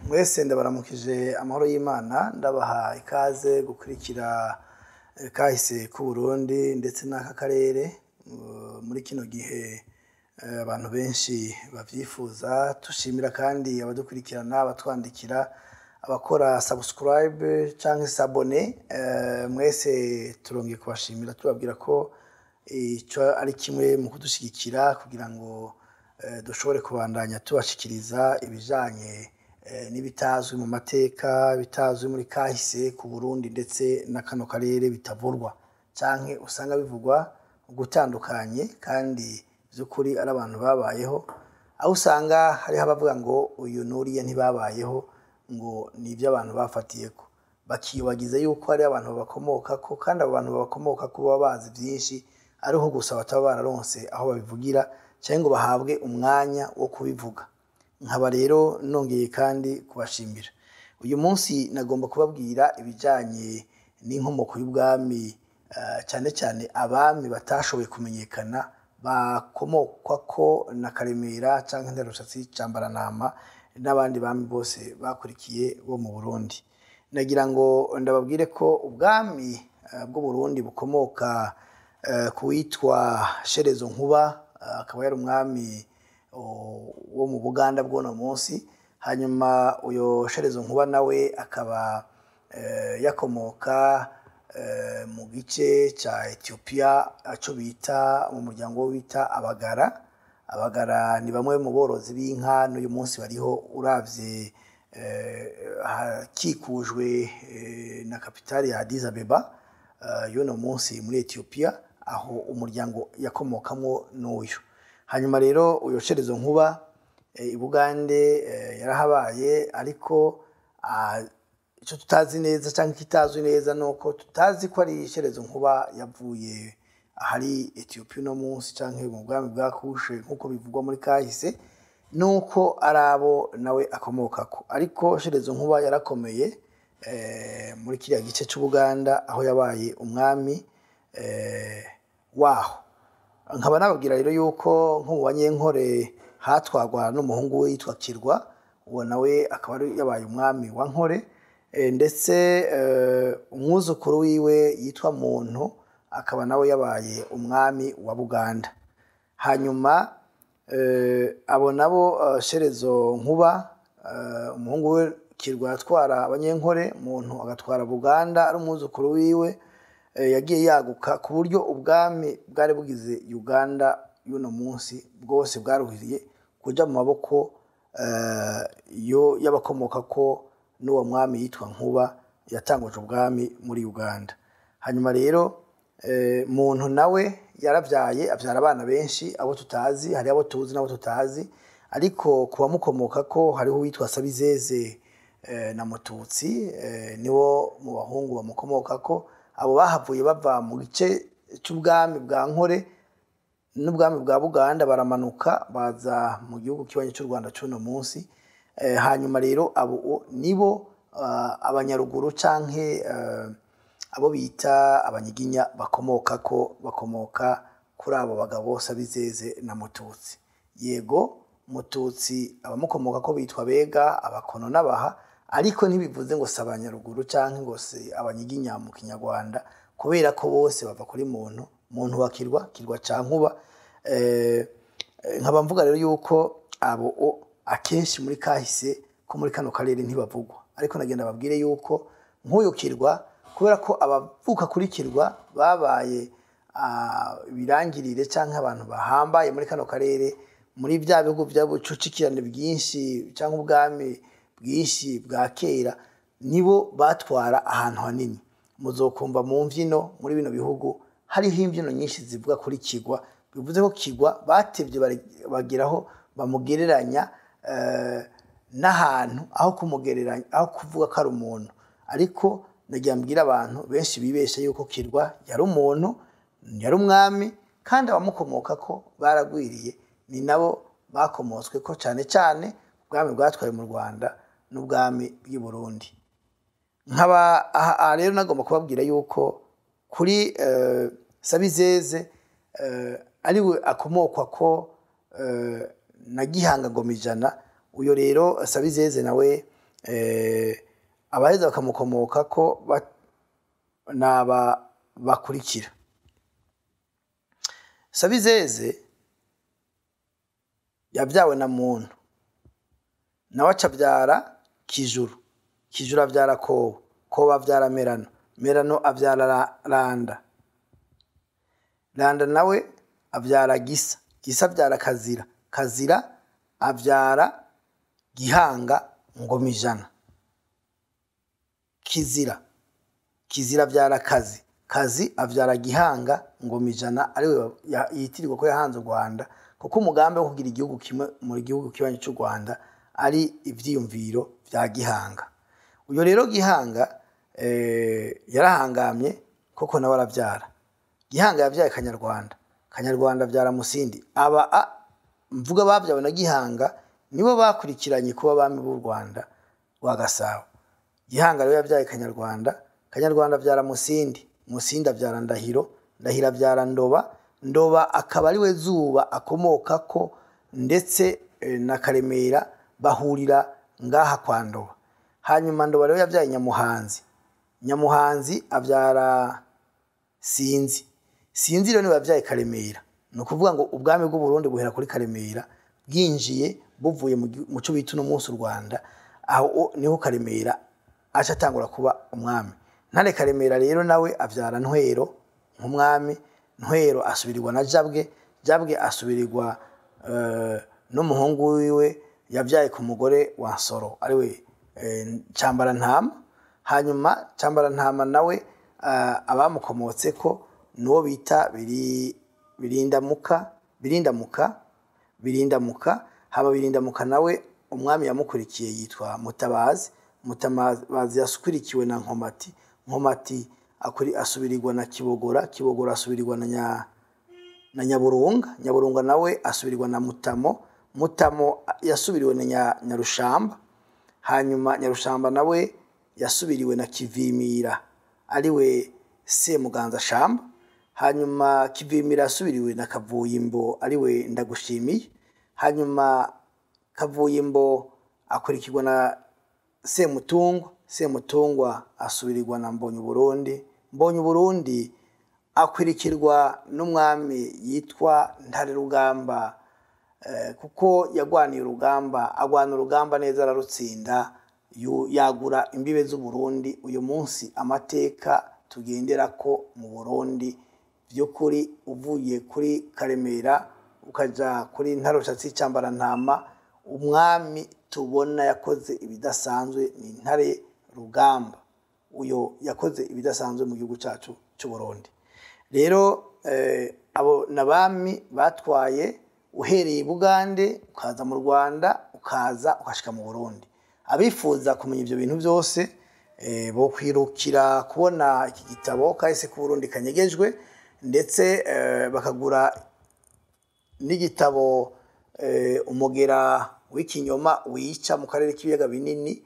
Mwese ndabaramukije amahoro y'Imana, ndabaha ikaze gukurikira kahise k'Uburundi ndetse n'aka karere. Muri kino gihe abantu benshi bavyifuza, tushimira kandi abadukurikirana, abatwandikira, abakora subscribe canke s'abonner. Mwese turongeye kubashimira, tubabwira ko ico ari kimwe mu kudushigikira kugira ngo dushobore kubandanya tubashikiriza ibijanye n'ibitazwi mu mateka, ibitazwi muri kahise ku Burundi ndetse na kano karere, bitavurwa canke usanga bivugwa gutandukanye, kandi vy'ukuri ari abantu babayeho, aho usanga hariho abavuga ngo uyu n'uriya ntibabayeho, ngo ni ivyo abantu bafatiyeko, bakiyobagiza yuko hariho abantu babakomokako, kandi abo bantu babakomokako baba bazi vyinshi, ariho gusa bataba bararonse aho babivugira canke ngo bahabwe umwanya wo kubivuga. Nkaba rero nongeye kandi kubashimira. Uyu munsi nagomba kubabwira ibijanye n'inkomoko y'ubwami, cane cane abami batashoboye kumenyekana bakomokwako na Karemera canke Ntarushatsi Cambaranama n'abandi bami bose bakurikiye bo mu Burundi. Nagira ngo ndababwire ko ubwami bw'Uburundi bukomoka ku witwa Sherezo Nkuba, akaba yari umwami wo mu Buganda bw'uno munsi. Hanyuma uyo Sherezo Nkuba nawe akaba yakomoka mu gice ca Ethiopia, aco bita mu muryango bita Abagara. Abagara ni bamwe mu borozi b'inka, n'uyu munsi bariho. Uravye hakikujwe na kapitali ya Addis Abeba y'uno munsi muri Ethiopia, aho umuryango yakomokamwo n'uyu. Hanyuma rero uyo Sherezo Nkuba i Bugande yarahabaye, ariko ico tutazi neza canke kitazwi neza nuko tutazi ko ari Sherezo Nkuba yavuye ahari Ethiopia uno munsi canke mu bwami bwa Kushe nkuko bivugwa muri kahise, nuko ari abo nawe akomokako. Ariko Sherezo Nkuba yarakomeye muri kiriya gice c'Ubuganda, aho yabaye umwami waho. Nkaba nababwira rero yuko nko mu Banyenkore hatwagwa n'umuhungu we yitwa Kirwa, uwo nawe akaba ari yabaye umwami wa Nkore, ndetse umwuzukuru wiwe yitwa Muntu akaba nawe yabaye umwami wa Buganda. Hanyuma abo nabo, Sherezo Nkuba, umuhungu we Kirwa yatwara Abanyenkore, Muntu agatwara Buganda ari umwuzukuru wiwe, yagiye yaguka ku buryo ubwami bwari bugize Uganda y'uno munsi bwose bwaruhiriye kuja mu maboko yo y'abakomokako n'uwo mwami yitwa Nkuba yatanguje ubwami muri Uganda. Hanyuma rero Muntu nawe yaravyaye, avyara abana benshi, abo tutazi, hari abo tuzi n'abo tutazi, ariko ku bamukomokako hariho uwitwa Sabizeze na Mututsi, nibo mu bahungu bamukomokako. Abo bahavuye bava mu gice c'ubwami bwa Nkore n'ubwami bwa Buganda, baramanuka baza mu gihugu kibanyi c'u Rwanda c'uno munsi. Hanyuma rero abo nibo Abanyaruguru canke abo bita Abanyiginya bakomokako, bakomoka kuri abo bagabo Sabizeze na Mututsi. Yego, Mututsi abamukomokako bitwa Bega, Abakono n'Abaha, ariko ntibivuze ngo si Abanyaruguru canke ngo si Abanyiginya mu Kinyarwanda, kubera ko bose bava kuri Muntu, Muntu wa Kirwa, Kirwa ca Nkuba. Nkaba mvuga rero yuko abo akenshi muri kahise ko muri kano karere ntibavugwa, ariko nagenda babwire yuko nk'uyu Kirwa, kubera ko abavuka kuri Kirwa babaye ibirangirire canke abantu bahambaye muri kano karere, muri vya bihugu vy'ubucucikirane bwinshi canke ubwami bwinshi bwa kera, nibo batwara ahantu hanini. Muzokumva mu mvyino muri bino bihugu hariho imvyino nyinshi zivuga kuri Kirwa, bivuze ko Kirwa batevye bageraho bamugereranya n'ahantu, aho kumugereranya, aho kuvuga ko ari umuntu. Ariko nagira mbwira abantu benshi bibesha yuko Kirwa yari umuntu, yari umwami, kandi abamukomokako baragwiriye, ni nabo bakomotswe ko cane cane ubwami bwatwaye mu Rwanda n'ubwami bw'i Burundi. Nkaba aha rero nagomba kubabwira yuko kuri Sabizeze, ariwe akomokwa ko na Gihanga Ngoma Ijana. Uyo rero Sabizeze nawe abaheza bakamukomoka ko naba bakurikira. Sabizeze yabyawe na Muntu, nawe acabyara Kijuru, Kijuru abyara Kobo, Kobo abyara Merano, Merano abyara Randa, Randa nawe abyara Gisa, Gisa abyara Kazira, Kazira abyara Gihanga Ngomijana. Kizira, Kizira abyara Kazi, Kazi abyara Gihanga Ngomijana, ariwe yitirirwa ko yahanze u Rwanda, kuko umugambi wo kugira igihugu kimwe mu gihugu kibanyi cy'u Rwanda ari ivyiyumviro vya Gihanga. Uyo rero Gihanga yarahangamye koko nawe aravyara. Gihanga yavyaye Kanyarwanda, Kanyarwanda avyara Musindi. Aba mvuga bavyawe na Gihanga nibo bakurikiranye kuba abami b'u Rwanda rwa Gasabo. Gihanga rero yavyaye Kanyarwanda, Kanyarwanda avyara Musindi, Musindi avyara Ndahiro, Ndahiro avyara Ndoba, Ndoba akaba ari we Zuba akomokako, ndetse na Karemera bahurira ngaha kwa Ndoba. Hanyuma Ndoba rero yavyaye Nyamuhanzi, Nyamuhanzi avyara Sinzi, Sinzi rero niwe yavyaye Karemera. Ni ukuvuga ngo ubwami bw'u Burundi buhera kuri Karemera, bwinjiye buvuye mu cyo bita uno munsi u Rwanda, aho niho Karemera aca atangura kuba umwami. Ntare Karemera rero nawe avyara Ntwero nk'umwami, Ntwero asubirirwa na Jabwe, Jabwe asubirirwa n'umuhungu wiwe yavyaye ku mugore wa Nsoro ariwe Cambarantama. Hanyuma Cambarantama nawe abamukomotseko nuwo bita Birindamuka, Birindamuka, Birindamuka. Haba Birindamuka nawe umwami yamukurikiye yitwa Mutabazi, Mutabazi yasukurikiwe na Nkomati, Nkomati asubirirwa na Kibogora, Kibogora asubirirwa na Nyaburunga, Nyaburunga nawe asubirirwa na Mutamo, Mutamo yasubiriwe na Nyarushamba. Hanyuma Nyarushamba nawe yasubiriwe na Kivimira ariwe Semuganza Shamba. Hanyuma Kivimira yasubiriwe na Kavuyimbo ariwe Ndagushimiye. Hanyuma Kavuyimbo akurikirwa na Semutungwa, Semutungwa asubirirwa na Mbonyi Burundi, Mbonyi Burundi akurikirwa n'umwami yitwa Ntare Rugamba, kuko yagwaniye urugamba, agwana urugamba neza ararutsinda, yagura imbibe z'u Burundi. Uyu munsi amateka tugenderako mu Burundi by'ukuri, uvuye kuri Karemera ukaja kuri Ntarushatsi Cambarantama, umwami tubona yakoze ibidasanzwe ni Ntare Rugamba. Uyo yakoze ibidasanzwe mu gihugu cyacu cy'u Burundi. Rero abo nabami batwaye uhereye Bugande ukaza mu Rwanda ukaza ukashika mu Burundi. Abifuza kumenya ivyo bintu byose bo kwirukira kubona iki gitabo kahise ku Burundi kanyegejwe, ndetse bakagura n'igitabo umugera w'ikinyoma wica mu karere k'ibiyaga binini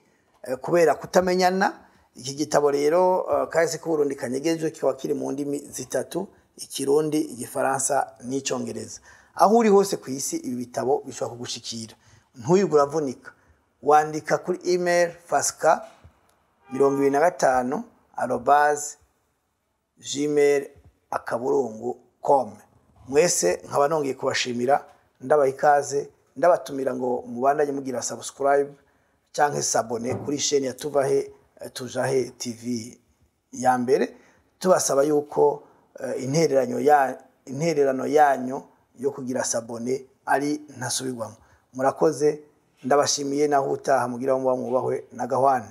kubera kutamenyana. Iki gitabo rero kahise ku Burundi kanyegejwe kikaba kiri mu ndimi zitatu: Ikirundi, Igifaransa n'Icongereza. Aho uri hose ku isi ibi bitabo bishobora kugushikira, ntuyigura avunika. Wandika kuri email fasca 25@gmail.com. Mwese nkaba nongeye kubashimira, ndabaha ikaze, ndabatumira ngo mubandanye mugira subscribe canke s'abonner kuri chaîne ya Tuvahe Tujahe TV ya mbere. Tubasaba yuko intererano yanyu yo kugira s'abonner ari ntasubirwamo. Murakoze, ndabashimiye, naho utaha mugira muba mwubahwe na gahwane.